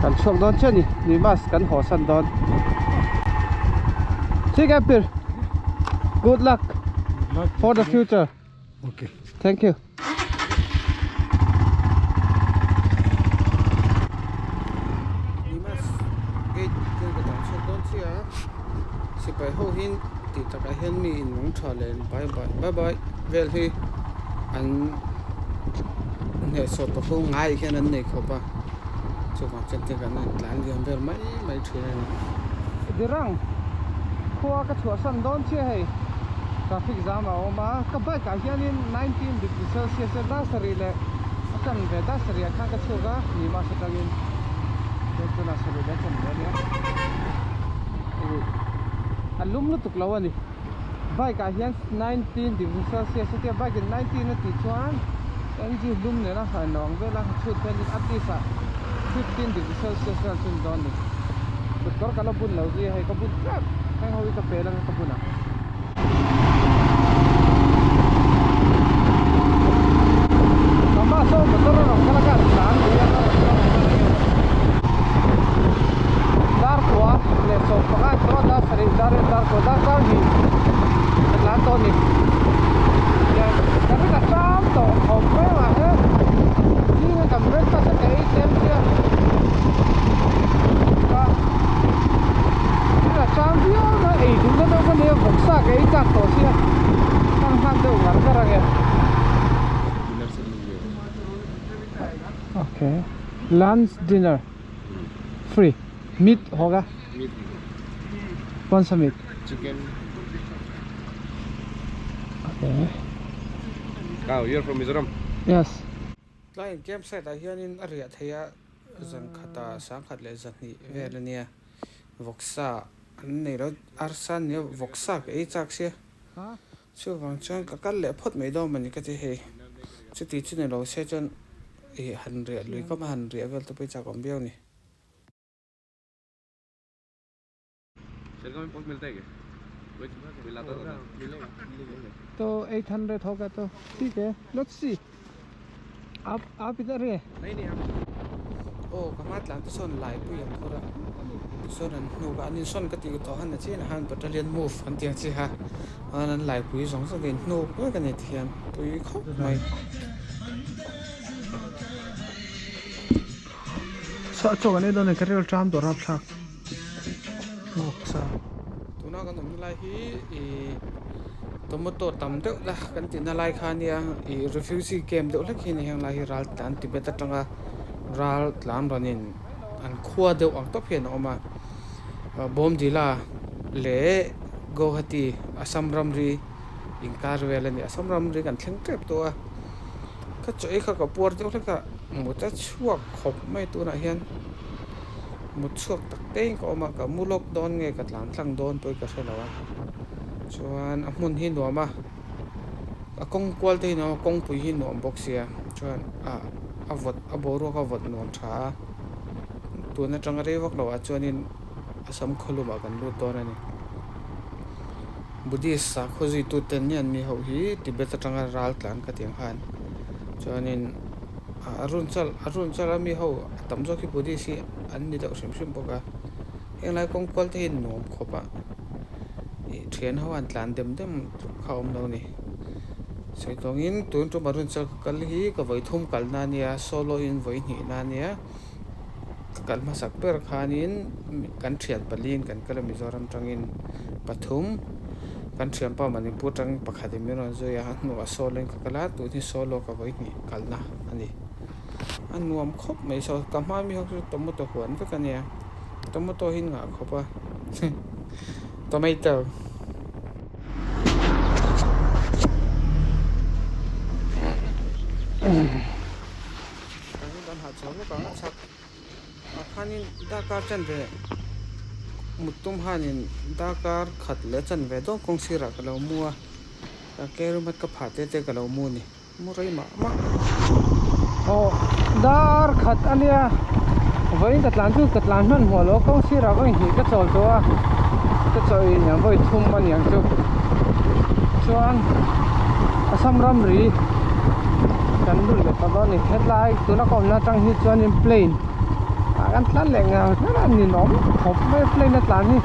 Kan chhuak dawn chiah a ni, Nimas kan haw san dawn. Thik e Pir, good luck for the future. Okay. Thank you. Nimas gate chu ka tang chhuak dawn chiah a, sipai ho hi tih takah hian mi in mawng tha leh bye bye bye bye vel hi an hnehsawh tawh ho ngai hian an nei khawp a chuvang chuan te kan han tlan liam vel mai mai thin a ni. Dirang khua ka chhuahsan dawn chiah hei traffic jam a awm a ka bike ah hianin 19 degree celsius a dar sarih leh a chan ve dar sarih ah khan ka chhuak a ni mahse tangin chuan tunah sarih leh a chan ve ania a lum lutuk lo a ni. Bike ah hian 19 degree celsius a tia bike in 19 a tih chuan engine lum nena han lo ang vel a chhut hianin at least ah 15 degree celsius vel chu ni dawn a ni kut kawr ka la bun lo zui a hei ka bun tep heng ho hi ka pel anga ka bun ang. Kama saw motor a rawn kal a ka tlan lui a ka rawn kal a Dar kua leh sawm panga tawh a dar sarih dar riat dar kua dar kar hnih ka tlan tawh a ni hian ka ring a ṭam tawh khawp mai ang ah hian zing a kan breakfast a ka ei tlem chiah ka ring a ṭam viau na ei duh na deuh ka nia vawksa ka ei chak tawh sia ka nghak deuh ngar ngar ang e. Okay lunch dinner free meat hoga meat kawn sa meat chicken okay oh you are from Mizoram yes tlaiin campsite ah hianin a riah theih a zan khata sangkhat leh zahnih vel ania vawksa an nei lo arsa an nei a vawksa ka ei chak sia Chuvang chuan ka kal leh phawt mai dawn mawni ka ti hei. Chuti chu ni lo se chuan ih han riah lui kawm a han riah vel te pawh i chak awm viau a ni. To 800 hoga to thik hai let's see aap aap idhar hai. Aw ka hma tlan te sawn laipui an phur a tichuan an hnuk a an insawn ka tih tawh han a chian a han battalion move an tih ang chi kha chuan an laipui zawng zawng in hnuk vek a ni tihian pui khawp mai. Chhuah chhuak an ei dawn a ni ka rel ṭam tawh rapthlak nghawk sa. Tuna kan awmna lai hi ih tomato tam deuh la kan tihna lai kha ania ih refugee camp deuh hlek hi a ni heng lai hi ral tlan Tibet atanga ral tlan rawn in an khua deuh ang tawp hian a awm a Bawmdila leh Guwahati Assam ramri inkar vel a ni Assam ramri kan thleng tep tawh a ka chaw ei kha ka puar deuh hlek a mut a chhuak khawp mai tunah hian. Mut chhuak tak te in ka awm a, ka mu lawk dawn nge ka tlan tlang dawn pawh hi ka hre lo a, chuan a hmun hi nuam a, a kawng kual te hi nuam a, kawngpui hi nuam bawk sia, chuan ah a vawt a boruak a vawt nuam tha a, tun atanga rei vak loh ah chuanin a sam khawlum ah kan lut dawn a ni. Buddhist sakhaw zuitu ten hian mi ho hi Tibet atanga ral tlan ka tih ang khan chuanin a run chal a run chal a mi ho a tam zawk hi Buddhist hi an ni deuh hrim hrim bawk a heng lai kawng kual te hi nuam khawp a ih thian ho an tlan dem dem tluk kha a awm lo a ni sawi tawngin tun tum a run chal ka kal hi ka vawi thum kalna a nia solo in vawi hnih na a nia ka kal hmasak ber khanin kan thian paliin kan kal a Mizoram tangin pathum kan thianpa Manipur tangin pakhatin min rawn zui a a hnuah solo in ka kal a tun hi solo ka vawi hnih kalna a ni. A nuam khawp mai saw ka hma mi ho chu tomato huan vek a nia tomato hi an ngah khawp a tomato. Kan hahchhuah vek ang a chhak ah khanin darkar chanve mut tum hanin darkar khat leh chanve dawn kawng sirah ka lo mu a ka ke mat ka phah te te ka lo mu a ni. Mu rei mah mah. Aw dar khat a nia vawiin ka tlan chu ka tlan hman hmuh lo kawng sirah vawi hnih ka chawl tawh a ka chaw in ang vawi thum a niang chu chuan Assam ramri kan lut leh ta dawn a ni hetlai tuna ka awmna atang hi chuanin plane. Ah kan tlan leh ngar ngar a ninawm khawp mai a plane a tlan hi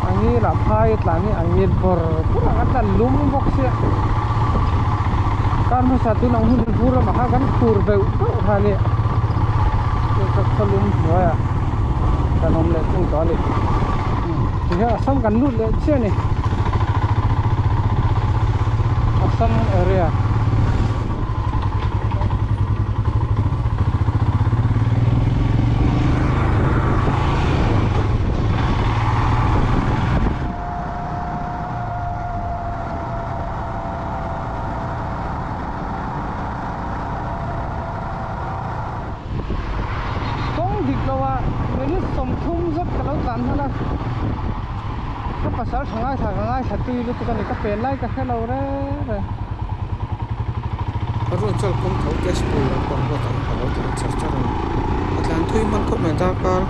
a ngil ah phai a tlan hi a ngil bawr bawr a kan tlan lum bawk sia kar hmasa tun ang hun vur lamah khan kan khur beuh beuh kha a ni chu ka khaw lum hnuaiah kan awm leh thung tawh a ni tihian Assam kan lut leh chiah a ni Assam area. Kawng dik lo ah minute 30 zet ka lo tlan hman a ka pasal tha ngaithla ka ngaithla tui lutuk a ni ka pen lai ka hre lo reng reng. Ka ruat chuan kawng tho te school lampang ruat ah hian ka lo tlan char char a ni. Ka tlan thui hman khawp mai darkar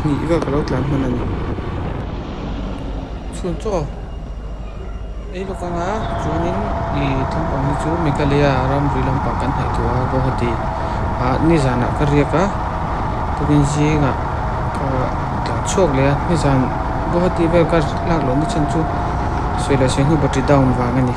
hnih vel ka lo tlan hman a ni. Chhun chaw ei lawk anga chuanin ih tlampang hi chu Meghalaya ramri lampang kan hnaih tawh a Guwahati ah nizanah ka riak a tukin zingah ka tlan chhuak leh a nizan Guwahati vel ka lak lohna chhan chu sawi leh sawi hnu battery down vang a ni.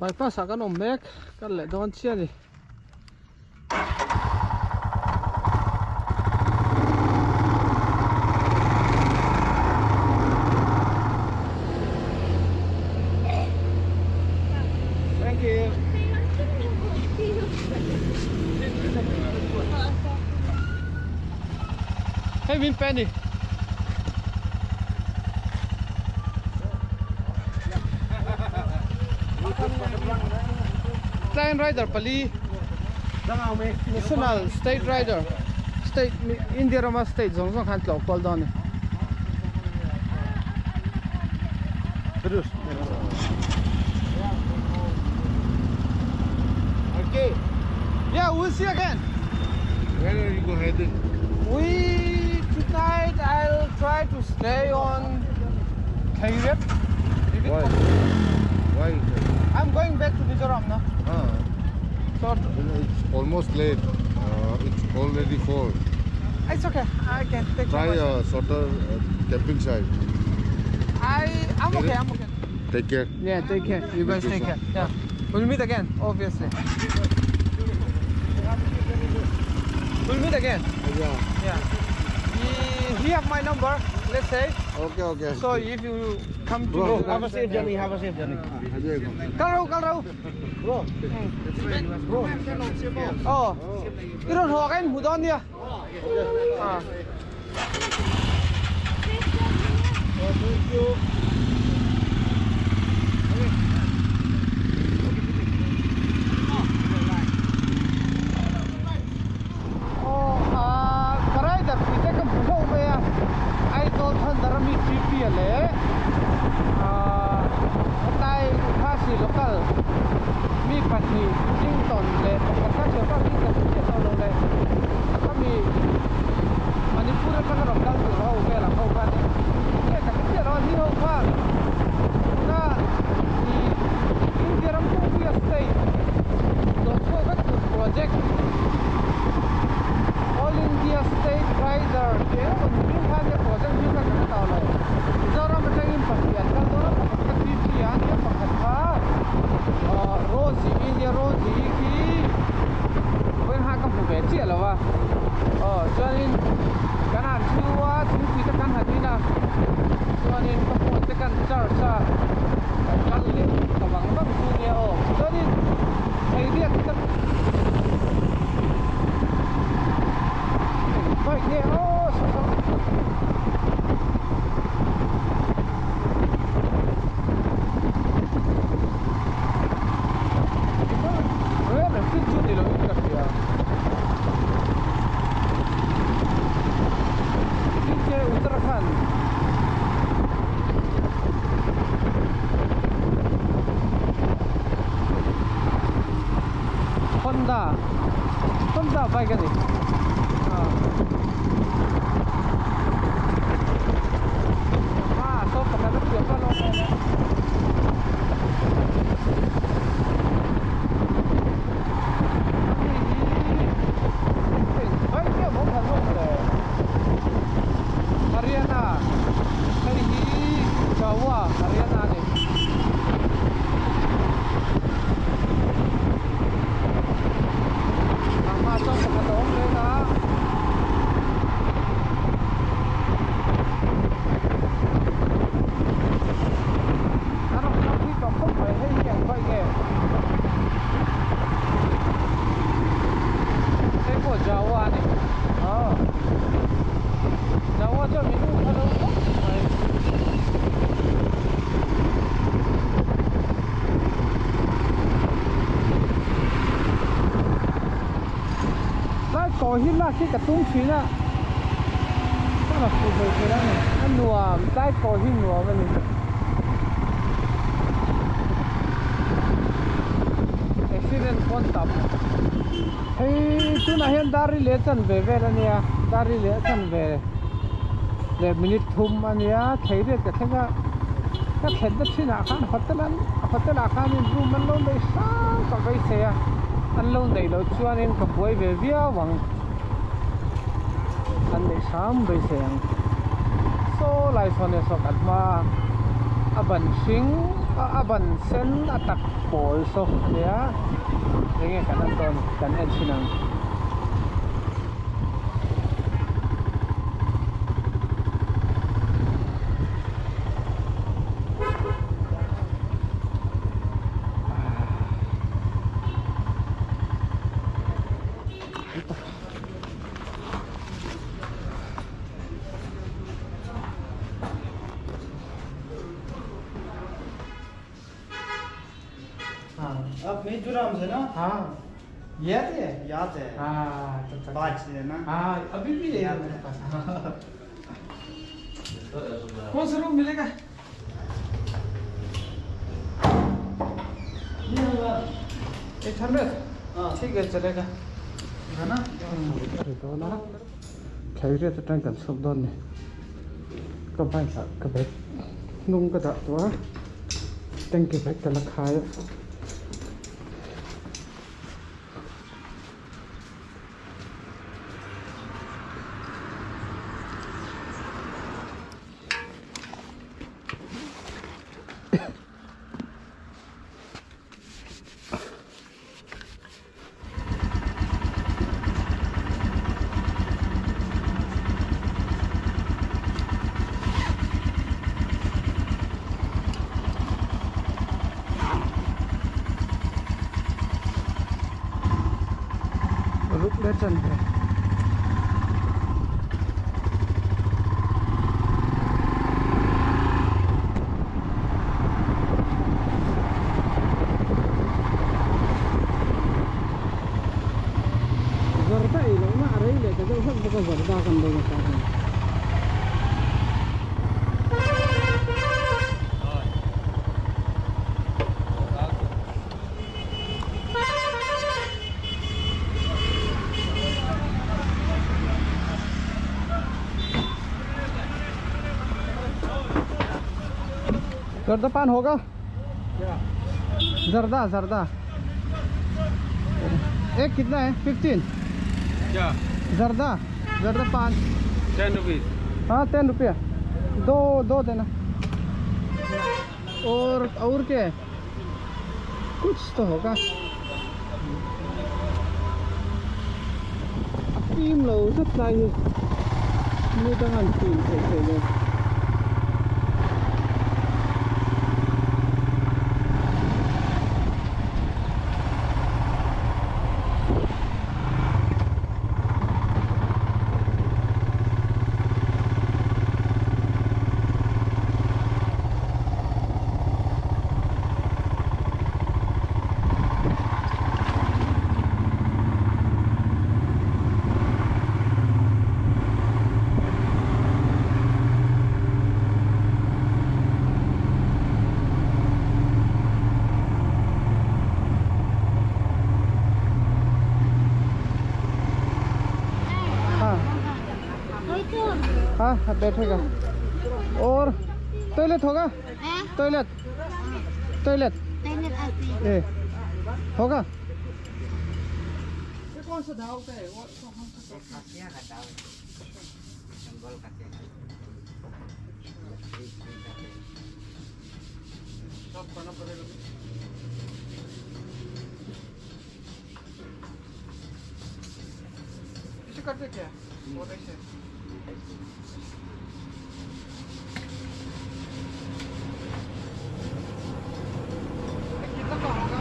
Bypass ah kan awm mek kal leh dawn chiah a ni. Thank you. Hey min pe ni. Client rider pali National state rider state India rama state zawng zawng khan tlawh kual dawn a ni. Okay. Yeah, we'll see again. Where are you go headed? We tonight I'll try to stay on Khairep. Why? Why? I'm going back to Mizoram now. Ah, So it's almost late. It's already 4. It's okay. I can take Try a shorter camping site. I'm okay. I'm okay. Take care. Yeah, take care. You guys take care. Yeah. We'll meet again, obviously. We'll meet again. Yeah. Yeah. He have my number, let's say. Okay, okay. So if you come to Bro, have a safe journey, have a safe journey. Kal rau, kal rau. Bro. Bro. Oh. I rawn haw ka in hmu dawn nia. Ah. Aw ah ka rider pui te ka hmu hlauh mai a Aizawl Thunder ami TP a leh ah hetlai Khasi local mi pahnih Clinton leh pakhat kha thiam vak hi ka hmu chiah tawh lo leh khami Manipur atanga rawn kal tur ho vel ang ho khan enge ka hre chiah lo a ni ho khan tuna ih India ram pumpuia state dawh chhuak vek tur project All India State Rider tih emaw ni hming khan nia project hming kha ka hre tawh lo Mizoram atangin pahnih an kal dawn a pakhat kha TT a nia pakhat kha ah Rosie nia Rosie khi vawiin ka hmu ve chiah lo a aw chuanin kan han thu a thingpui te kan han in a chuanin ka phone te kan charge a kan kal leh ta vang vang chu nia aw chuanin theidiat ka bike nge aw saw saw. Royal Enfield chu ni lovin ka hria. TK Uttarakhand. Honda Honda bike a ni. Ah. Hma saw pakhat a thiam a lawm awm a. Ani hi eng bike nge maw khan awm le Haryana hei hi Jawa Haryana a ni. A hma chuan pakhat a awm reng a. A rawn kal pui tawh khawp mai hei hi ang bike nge hei pawh Jawa a ni aw Jawa chuan min um kha lo khawp mai. Lai kawr hi lak hi ka tum thin a ka la fuh hlei thei a ni a nuam tlai kawr hi nuam a ni accident pawn tam hei tunah hian dar ri leh chanve vel a nia dar ri leh chanve leh minute thum a nia thei riat ka thleng a ka thlen na thin ah khan hotel an hotel ah khanin room an lo nei hrang ka beisei a an lo neih loh chuanin ka buai ve viau ang an neih hram beisei ang saw lai sawn hian saw kan hma a ban hring a ban sen a tak pawl saw a nia enge kan en dawn kan en chhin ang. आप मिजोरम से ना हाँ याद है याद है हाँ तो तक बाइक से है ना हाँ अभी भी है मेरे पास कौन सा रूम मिलेगा एट हंड्रेड ठीक है चलेगा है ना Thei riat atang kan chhuak dawn ni ka bike ah ka bag hnung ka dah tawh a tanki bag ka la khai a. Ruk le chan ve. Zarda ei lohna a rei leh ta deuh hlek bawk a zarda kan lei nasa a ni. Zarda pan hoga? Zarda zarda एक कितना है 15 क्या जर्दा जर्दा पाँच 10 रुपीज हाँ 10 रुपया दो दो देना और क्या है कुछ तो होगा phim lâu rất dài như đang ăn phim thầy thầy này हाँ हाँ हाँ बैठेगा। और टॉयलेट होगा? टॉयलेट टॉयलेट ए होगा? कौन सा धाव पे है? सब करना पड़ेगा। इसे करते क्या? बहुत ऐसे कितना का होगा?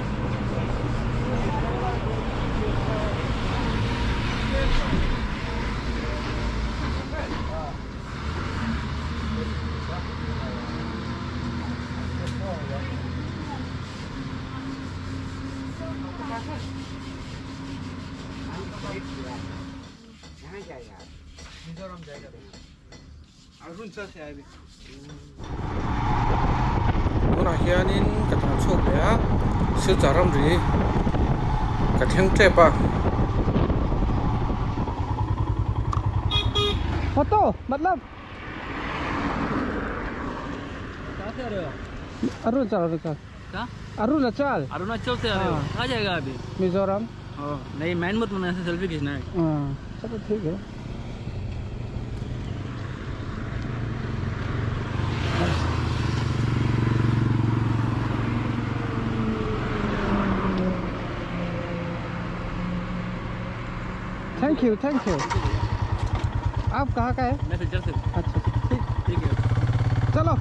Tunah hianin ka tlan chhuak leh a silchar ramri ka thleng tep a. Photo मतलब अरुणाचल अरुणाचल क्या अरुणाचल अरुणाचल से आ रहे हो? हाँ। कहाँ जाएगा अभी? मिजोरम। नहीं मैन मत बना, ऐसे सेल्फी खींचना है। हाँ चलो ठीक है। Thank you thank you. आप कहाँ का है? मैं सिलचर से। अच्छा ठीक ठीक है चलो।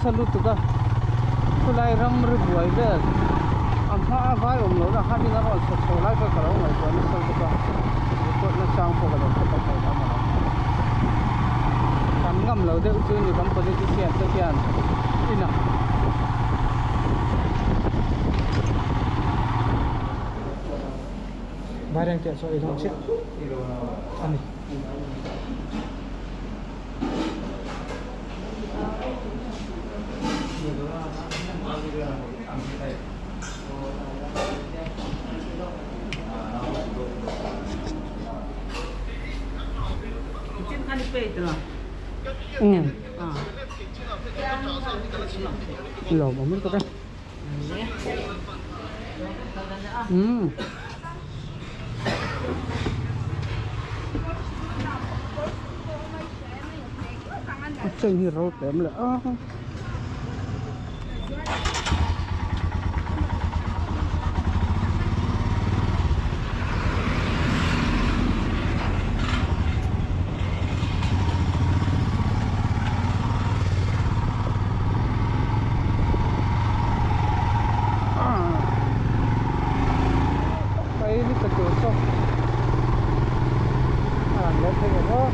Salutuka khulai ram ri buai vel a hma a vai awm lo na khanin a rawn chho chho lai pawh ka lo ngaihtuah nasa lutuk a report na chang pawh ka lo hre ta thei lo maw kan ngam lo deuh chu ni kan politician te hian inah Vairengte ah chaw ei dawn chiah a ni. Umm lawmawm lutuk e. Umm. A chain hi ro tlem leh a. Mai ni ta tur chu a lang leh thei lo maw.